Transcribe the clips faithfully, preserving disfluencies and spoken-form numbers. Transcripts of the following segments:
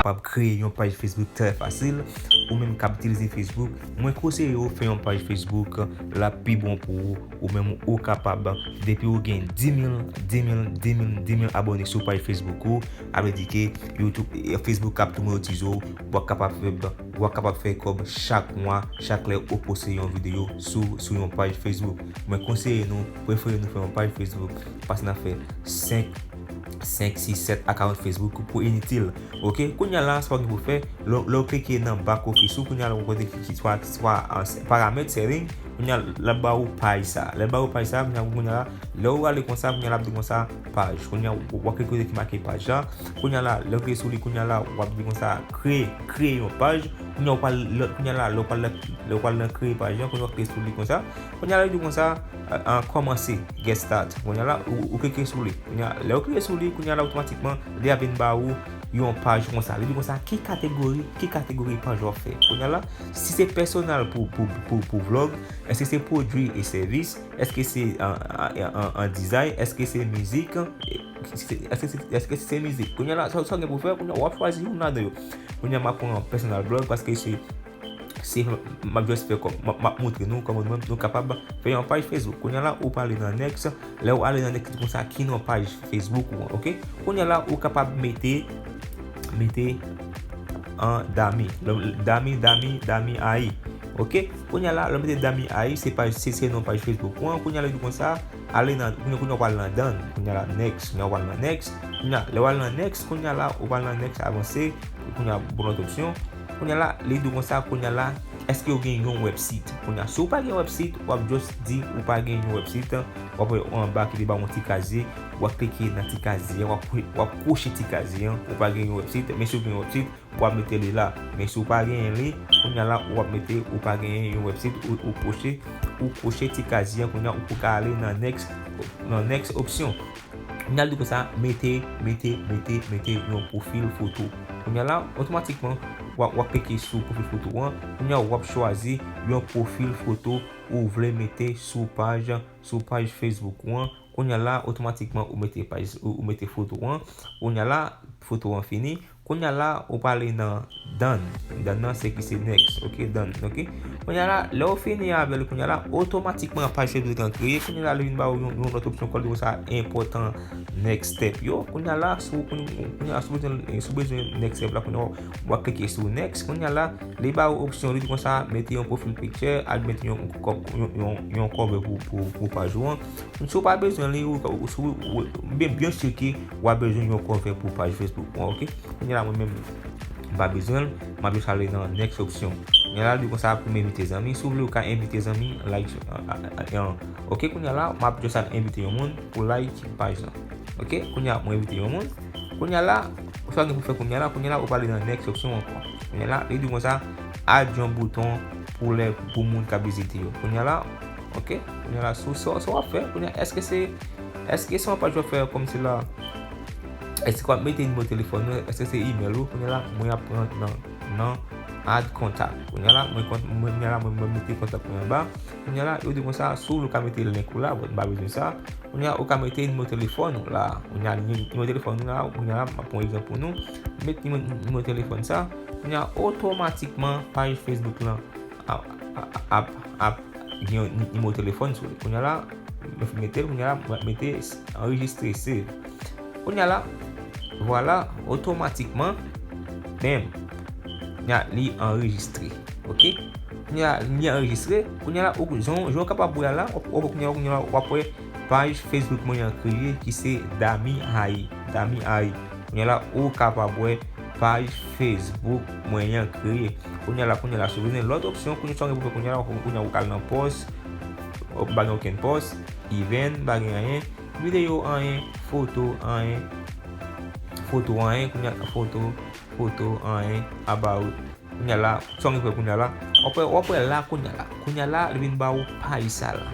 kapab kreye yon paj Facebook trè fasil. Ou menm k ap itilize Facebook, mwen konseye w fè yon paj Facebook, l ap pi bon pou ou. Ou menm ou kapab, depi ou gen dis mil, dis mil, dis mil, dis mil abòne sou paj Facebook ou, sa vle di ke YouTube, e, Facebook ap tou monétize w, w ap kapab fè, w ap kapab fè kòb chak mwa, chak lè ou poste yon videyo sou, sou yon paj Facebook. Mwen konseye nou, prefere nou fè yon paj Facebook, pase n a fè senk, senk, sis, sèt account Facebook pou initil. Oke, kounye a la, sa w gen pou fè, lè, lè w klike nan back office ou, kounye a la, ou kote ki, ki swa, swa, ah, paramèt, setting, kounye a, l ap ba ou paj sa. Lè l ba ou paj sa, kounye a, kounye a la, lè w ale konsa, kounye a, l ap di konsa, paj. Kounye a, w, w ap klike kote ki make paj la. Kounye a la, lè w klike sou li, kounye a la, w ap di konsa, kreye, kreye yon paj. Kounye a, w pral, lè, kounye a la, lè w pral, lè w pral nan kreye paj la, kounye a, w ap klike sou li konsa. Kounye a la, li di konsa, ah, ah, kòmanse, get start. Kounye a la, ou, ou klike sou li. Kounye a, lè w klike sou li, kounye a la, otomatikman, li ap vin ba ou yon paj konsa. Li di konsa, ki kategori, ki kategori paj w ap fè. Kounye a la, si se pèsonèl pou, pou, pou, pou vlog, èske se pwodui e sèvis, èske se an, an, an, an dizay, èske se mizik, èske se, èske se, èske se mizik. Kounye a la, sa, sa w gen pou fè, kounye a, w ap chwazi youn ladan yo. Kounye a, m ap pran pèsonèl blog paske se se, m ap just fè kòm, m ap, m ap montre nou kòman nou menm nou kapab fè yon paj Facebook. Kounye a la, ou pral ale nan next. Lè w ale nan next, li di konsa, ki non paj Facebook ou an, oke? Kounye a la, ou kapab mete, mete an Dami. Dami, Dami, Dami Ayi. Oke? Kounye a la, lè w mete Dami Ayi, se paj, se, se non paj Facebook ou an. Kounye a la, li di konsa, ale nan, kounye, kounye a w pral nan done. Kounye a la, next. Kounye a w pral nan next. Kounye a, lè w al nan next, kounye a la, ou pral nan next, avanse. Kounye a, bon lòt opsyon. Kounye a la, li di w konsa, kounye a la, èske w gen yon website? Kounye a, si w pa gen website, w ap just di ou pa gen yon website, w ap wè anba ki te ba w yon ti kazye, w ap klike nan ti kazye, w ap, w ap kwoche ti kazye an, ou pa gen yon website, men si w gen yon website, w ap mete li la. Men si w pa genyen li, kounye a la, w ap mete ou pa genyen yon website, ou, ou kwoche, ou kwoche ti kazye an, kounye a, ou ka ale nan next, nan next opsyon. Kounye a l di konsa, mete, mete, mete, mete yon pwofil foto. Kounye a la, otomatikman, w ap, w ap klike sou pwofil foto an. Kounye a, w ap chwazi yon pwofil foto ou vle mete sou paj, sou paj Facebook ou an. Kounye a la, otomatikman, ou mete paj, ou, ou mete foto an. Kounye a la, foto an fini. Kounye a la, ou prale nan done. Done nan, se ki se next, oke, done, oke. Kounye a la, lè w fini avè l, kounye a la, otomatikman, paj Facebook lan kreye. Kounye a la, li vin ba ou yon, yon lòt opsyon, kòl li konsa, enpòtan next step yo. Kounye a la, si w, kounye, kounye a, si w bezwen, si w bezwen next step la, kounye a, w ap klike sou next. Kounye a la, li ba ou opsyon, li di konsa, mete yon profile picture, ak mete yon, yon, yon, yon cover pou, pou, pou paj ou an. Si w pa bezwen li, ou, ou, ou, ou, byen, byen si ke w ap bezwen yon cover pou paj Facebook ou an, oke? Kounye a la, mwen menm, m pa bezwen l, m ap just ale nan next opsyon. Kounye a la, li konsa pou m envite zanmi. Si w vle, ou ka envite zanmi, like, an, an, an, an. Oke, kounye a la, m ap just al envite yon moun pou like paj lan. Oke, kounye a, mwen envite yon moun. Kounye a la, sa w gen pou fè kounye a la, kounye a la, ou prale nan next opsyon ankò. Kounye a la, li di konsa, add yon bouton pou lè, pou moun k ap vizite yo. Kounye a la, oke, kounye a la, sou sa, sa w ap fè, kounye a, èske se, èske se yon paj w ap fè kòmsi la, èske w ap mete nimewo telefòn ou, èske se email ou, kounye a la, mwen ap pran nan, nan add contact. Kounye a la, mwen kont-, mwen, kounye a la, mwen, mwen mete kontak mwen anba. Kounye a la, yo di konsa, si w vle ou ka mete link ou la, bon, m pa bezwen sa. Kounye a, ou ka mete nimewo telefòn ou la. Kounye a, ni-, nimewo telefòn ou la, kounye a, m ap pran egzanp pou nou. Met nimewo, nimewo telefòn sa. Kounye a, otomatikman, paj Facebook lan ap, ap, ap, ap gen yon ni-, nimewo telefòn sou li. Kounye a la, mwen fin mete l, kounye a la, mwen mete anrejistre, save. Kounye a la, vwala, otomatikman, bam, kounye a, li anrejistre. Oke? Kounye a, li anrejistre. Kounye a la, ou, jan, jan w kapab wè a la, w ap, w ap, kounye a, kounye a, w ap wè paj Facebook mwen an kreye, ki se Dami Ayi. Dami Ayi. Kounye a la, ou kapab wè paj Facebook mwen an kreye. Kounye a la, kounye a la, si w bezwen lòt opsyon, kounye a, sa w gen pou fè kounye a la, kounye a, ou ka al nan post, ou pa gen okenn post, event, pa gen anyen, videyo, anyen, foto, anyen, foto, anyen, kounye a, foto, foto, anyen, about. Kounye a la, sa w gen pou fè kounye a la, w ap wè, w ap wè la kounye a la. Kounye a la, li vin ba ou paj sa la.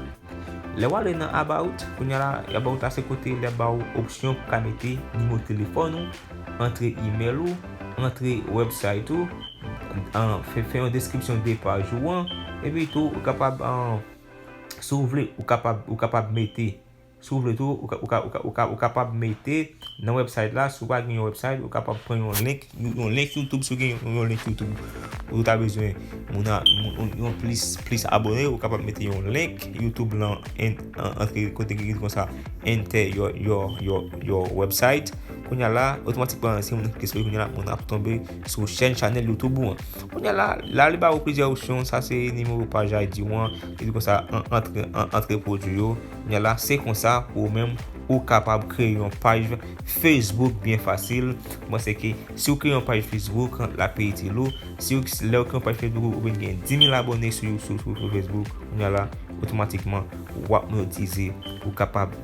Lè w ale nan about, kounye a la, about la se kote l ap ba ou opsyon pou ka mete nimewo telefòn ou, antre email ou, antre website ou, an, fè, fè yon deskripsyon de paj ou an, epi tou, ou kapab, an, si w vle, ou kapab, ou kapab mete Si w vle tou, ou ka, ou ka, ou ka, ou ka, ou kapab mete nan website la, si w pa gen yon website, ou kapab pran yon link, yon, yon link YouTube, si w gen yon, yon link YouTube, ou ta bezwen moun a, moun, yon plis, plis abone, ou kapab mete yon link YouTube lan, en, an, antre kote ki konsa, enter your, your, your, your website. Kounye a la, otomatikman, si moun klike sou li, kounye a la, moun ap tonbe sou chèn chanèl YouTube ou an. Kounye a la, la li ba ou plizyè opsyon, sa se nimewo paj I D ou an, li di konsa, an, antre, an, antre pwodui yo. Kounye a la, se konsa, ou menm, ou kapab kreye yon paj Facebook byen fasil. Mwen se ke si w kreye yon paj Facebook, l ap itil ou. Si w, lè w kreye yon paj Facebook, ou vin gen dis mil abone sou, sou, sou, sou Facebook, kounye a la, otomatikman, w ap monétize, ou kapab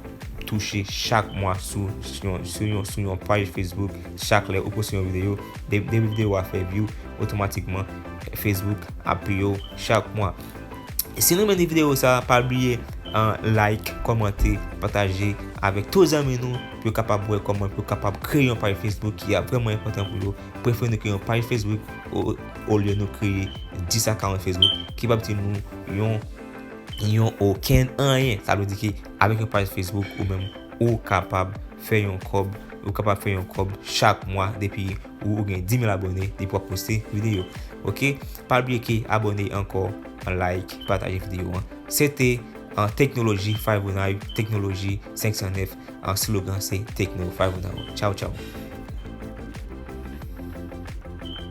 touche chak mwa sou, sou, yon, sou, yon, sou yon paj Facebook, chak lè ou poste yon videyo, de, de videyo a fè view, otomatikman, Facebook ap peye w chak mwa. Si nou renmen videyo sa, pa bliye, uh, like, kòmante, pataje avèk tout zanmi nou, pou yo kapab wè kòman, pou yo kapab kreye yon paj Facebook ki ap vrèman enpòtan pou yo. Prefere nou kreye yon paj Facebook o, olye nou kreye dis a karant Facebook ki p ap di nou yon, yon okenn anyen. Sa vle di ke avèk yon paj Facebook ou menm, ou kapab fè yon kòb, ou kapab fè yon kòb chak mwa depi ou, ou gen dis mil abone, depi w ap poste videyo. Oke? Pa bliye ke abone ankò, like, pataje videyo an. Se te, uh, Teknoloji Five oh nine, Teknoloji senk san nèf, uh, slogan se Tekno Five oh nine. Tchaw, tchaw.